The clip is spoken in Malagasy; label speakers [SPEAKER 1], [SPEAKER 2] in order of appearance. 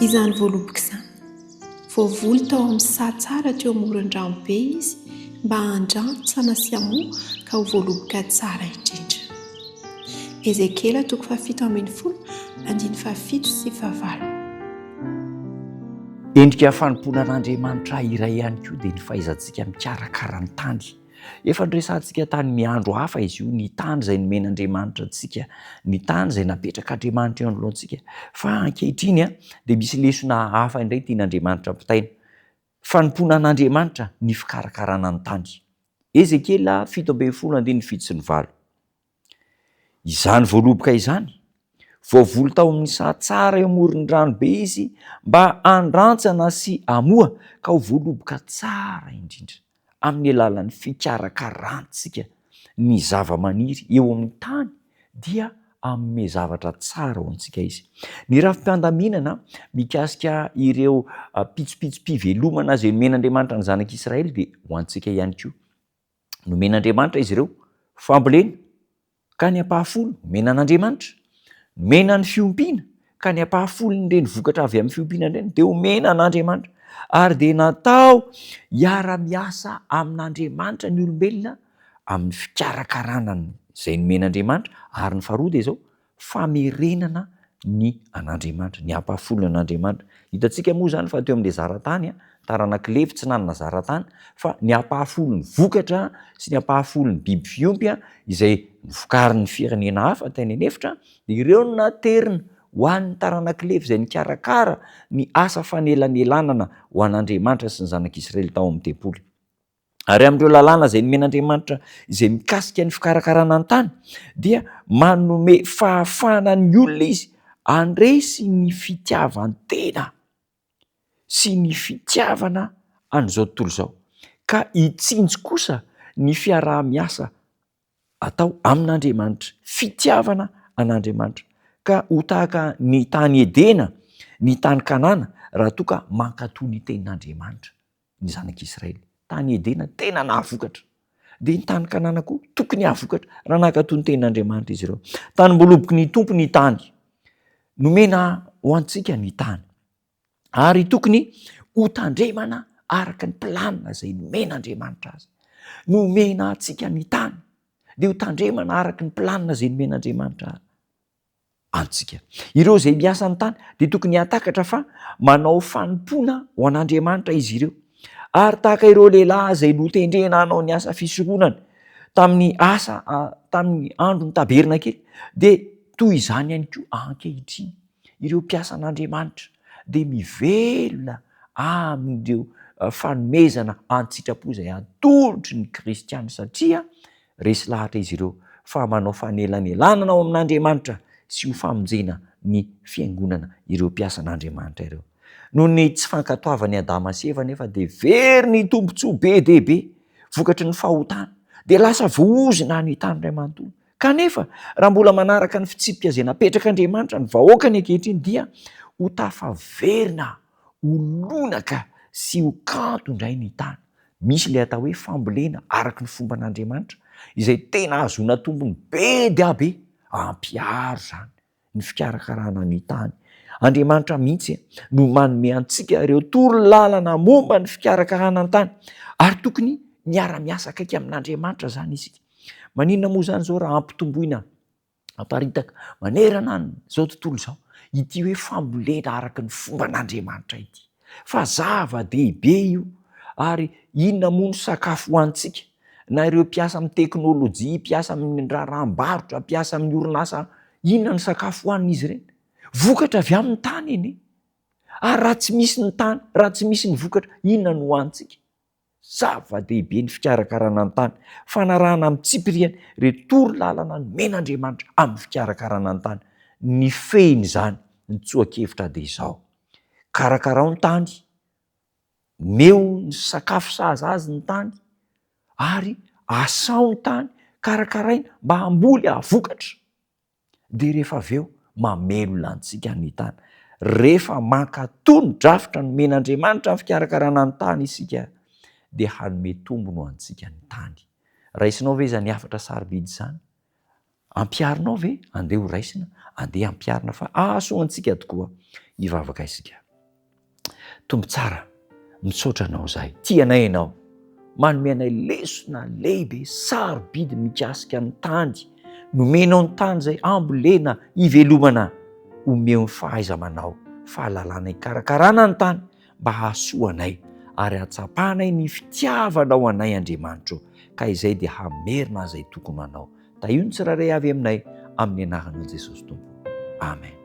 [SPEAKER 1] Izany voaloboka izany. Voavoly tao amin'ny saha tsara teo amoron-drano be izy mba handrantsana sy hamoa ka ho voaloboka tsara indrindra. Ezekiela toko fahafito ambin'ny folo, andininy fahafito sy fahavalo.
[SPEAKER 2] Endrika fanompoana an'Andriamanitra iray ihany koa dia ny fahaizantsika mikarakara ny tany. Efa noresahantsika tany miandro hafa izy io, ny tany izay nomen'Andriamanitra antsika, ny tany izay napetrak'Andriamanitra eo anoloantsika. Fa ankehitriny dia misy lesona hafa indray tian'Andriamanitra ampitaina. Fanompoana an'Andriamanitra ny fikarakarana ny tany. Ezekiela 17 andininy 7 sy ny 8. Izany voaloboka izany, voavoly tao amin'ny saha tsara eo amoron'ny rano be izy mba handrantsana sy hamoa ka ho voaloboka tsara indrindra amin'ny alalan'ny fikarakarantsika ny zavamaniry eo amin'ny tany dia hanome zavatra tsara ho antsika izy. Ny rafi-piandaminana mikasika ireo pitsopitsom-pivelomana izay nomen'Andriamanitra ny zanak'Israely dia ho antsika ihany koa. Nomen'Andriamanitra izy ireo fambolena ka ny ampahafolo nomena an'Andriamanitra. Nomena ny fiompiana ka ny ampahafolon'ireny vokatra avy amin'ny fiompiana ireny dia omena an'Andriamanitra. Ary dia natao hiara-miasa amin'Andriamanitra ny olombelona amin'ny fikarakarana izay nomen'Andriamanitra. Ary ny faharoa dia izao, famerenana ny an'Andriamanitra, ny ampahafolony an'Andriamanitra. Hitantsika moa izany fa teo amin'ilay zaratany, taranak'i Levy tsy nanana zaratany, fa ny ampahafolon'ny vokatra sy ny ampahafolon'ny biby fiompy izay novokarin'ny firenena hafa tany an'efitra, dia ireo no naterina ho an'ny taranak'i Levy izay nikarakara ny asa fanelanelanana ho an'Andriamanitra sy ny zanak'Israely tao amin'ny tempoly. Ary amin'ireo lalàna izay nomen'Andriamanitra izay mikasika ny fikarakarana ny tany dia manome fahafahana ny olona izy handresy ny fitiavan-tena sy ny fitiavana an'izao tontolo izao ka hitsinjo kosa ny fiaraha-miasa atao amin'Andriamanitra, fitiavana an'Andriamanitra ka ho tahaka ny tany Edena ny tany Kanana raha toa ka mankatò ny tenin'Andriamanitra. ny zanak'Israely. Tany Edena tena nahavokatra. Dia ny tany Kanana koa tokony hahavokatra raha nankatò ny tenin'Andriamanitra izy ireo. Tanim-boaloboky ny Tompo ny tany. Nomena ho antsika ny tany. Ary tokony hotandremana araka ny planina izay nomen'Andriamanitra azy. Nomena antsika ny tany. Dia hotandremana araka ny planina izay nomen'Andriamanitra antsika. Ireo izay miasa ny tany dia tokony hahatakatra fa manao fanompoana ho an'Andriamanitra izy ireo. Ary tahaka ireo lehilahy izay notendrena hanao ny asa fisoronana tamin'ny asa tamin'ny andron'ny tabernakely dia toy izany ihany koa ankehitriny. Ireo mpiasan'Andriamanitra dia mivelona amin'ireo fanomezana an-tsitrapo izay atolotry ny kristiana satria Resy lahatra izy ireo fa manao fanelanelanana ao amin'Andriamanitra sy ho famonjena ny fiangonana ireo mpiasan'Andriamanitra ireo. Noho ny tsy fankatoavan'i Adama sy Eva anefa dia very ny tombontsoa be dia be vokatry ny fahotana, dia lasa voaozona ny tany iray manontolo. Kanefa, raha mbola manaraka ny fitsipika izay napetrak'Andriamanitra ny vahoakany ankehitriny dia ho tafaverina ho lonaka sy ho kanto indray ny tany. Misy ilay atao hoe fambolena araka ny fomban'Andriamanitra, izay tena ahazoana tombony be dia be. Ampiharo izany ny fikarakarana ny tany. Andriamanitra mihitsy no manome antsika ireo toro lalana momba ny fikarakarana ny tany, ary tokony miara-miasa akaiky amin'Andriamanitra izany isika. Maninona moa izany izao raha ampitomboina Aparitaka manerana an'izao tontolo izao ity hoe fambolena araka ny fomban'Andriamanitra ity. Fa zava-dehibe io ary inona moa no sakafo hohanintsika? Na ireo mpiasa amin'ny teknolojia, mpiasa amin'ny raharaham-barotra, mpiasa amin'ny orinasa, inona no sakafo hohanin'izy ireny? Vokatra avy amin'ny tany anie. Ary raha tsy misy ny tany, raha tsy misy ny vokatra, inona no hohanintsika? Zava-dehibe ny fikarakarana ny tany. Fanarahana amin'ny tsipiriany ireo toro lalana nomen'Andriamanitra amin'ny fikarakarana ny tany. Ny fehin'izany, ny tsoa-kevitra dia izao, Karakarao ny tany, omeo ny sakafo sahaza azy ny tany, ary asao ny tany, karakaraina mba hamboly hahavokatra. Dia rehefa avy eo, mamelona antsika ny tany. Rehefa mankatò ny drafitra nomen'Andriamanitra amin'ny fikarakarana ny tany isika, dia hanome tombony ho antsika ny tany. Raisinao ve izany hafatra sarobidy izany? Ampiharinao ve? Andeha ho raisina, andeha hampiharina fa hahasoa antsika tokoa. Hivavaka isika. Tompo tsara, misaotra Anao izahay. Tia anay Ianao. Manome anay lesona lehibe sarobidy mikasika ny tany. Nomenao ny tany izay ambolena, ivelomana. Omeo ny fahaiza-manao, fahalalana hikarakarana ny tany mba hahasoa anay ary hahatsapanay ny fitiavanao anay Andriamanitro ka izay dia hamerina izay tokony ho anao. Tahio ny tsirairay avy aminay amin'ny anaranao Jesosy Tompo. Amen.